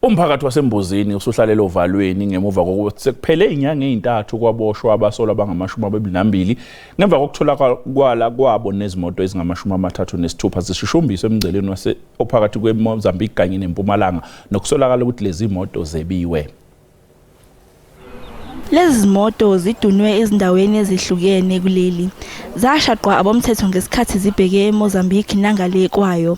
Umphakathi waseMbuzini usuhlalele ovalweni ngemuva kokuthi sekuphele izinyanga ezintathu kwaboshwa abasolwa abangama-22 ngemva kokutholakala kwabo nezimoto ezingama-36 zishushumbiswe emngceleni wase ophakathi kweMozambique kanye neMpumalanga nokusolakala ukuthi lezi moto zebiwe. Lezi zimoto zidunwe ezindaweni ezihlukene kuleli. Zashaqwa abomthetho ngesikhathi zibheke eMozambique nangale kwayo.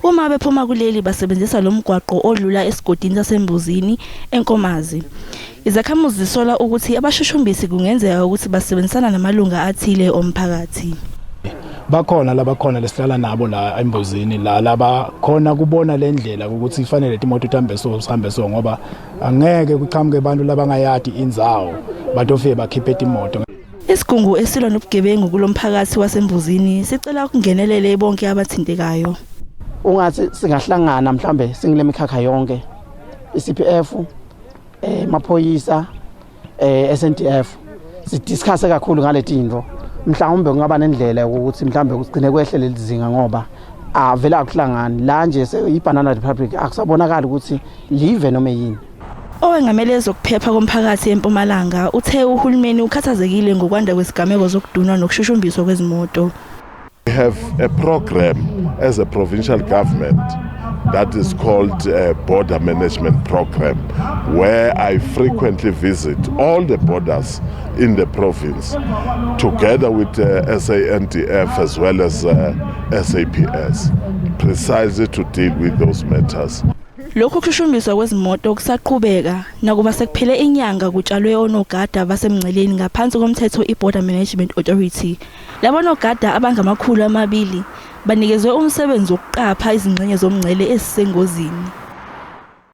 Uma bephuma kuleli basebenzisa lo mgwaqo odlula esigodini saseMbuzini eNkomazi. Izakhamuzi zisola ukuthi abashushumbisi kungenzeka ukuthi basebenzisana namalunga athile omphakathi. Bakhona labakhona lesihlala nabo la eMbuzini la labakhona kubona le ndlela ukuthi ifanele imoto ihambe so sihambe so, ngoba angeke kuqhamuke abantu labangayadi indzawo batofike bakhiphe imoto. Isigungu esilwa nobugebengu kulomphakathi waseMbuzini sicela ukungenelele bonke abathintekayo. Ungathi singahlangana mhlambe singile mikhakha yonke, iCPF, maphoyisa, SNDF, sidiscuss kakhulu ngale tinto, mhlawumbe kungaba nendlela ukuthi mhlawumbe kugcine kwehle leli zinga, ngoba avele akuhlangani la nje, i-Banana Republic, akusabonakali ukuthi live noma yini. Owengamele ezokuphepha komphakathi eMpumalanga uthe uhulumeni ukhathazekile ngokwanda kwezigameko zokudunwa nokushushumbiswa kwezimoto. We have a program as a provincial government that is called Border Management Program, where I frequently visit all the borders in the province, together with SANDF as well as SAPS, precisely to deal with those matters. Lokhu kushushumbiswa kwezimoto kusaqhubeka nakuba sekuphele inyanga kutshalwe onogada basemngceleni ngaphansi komthetho i-Border Management Authority. Labo nogada abangama-200 banikezwe umsebenzi wokuqapha izingxenye zomngcele ezisengozini.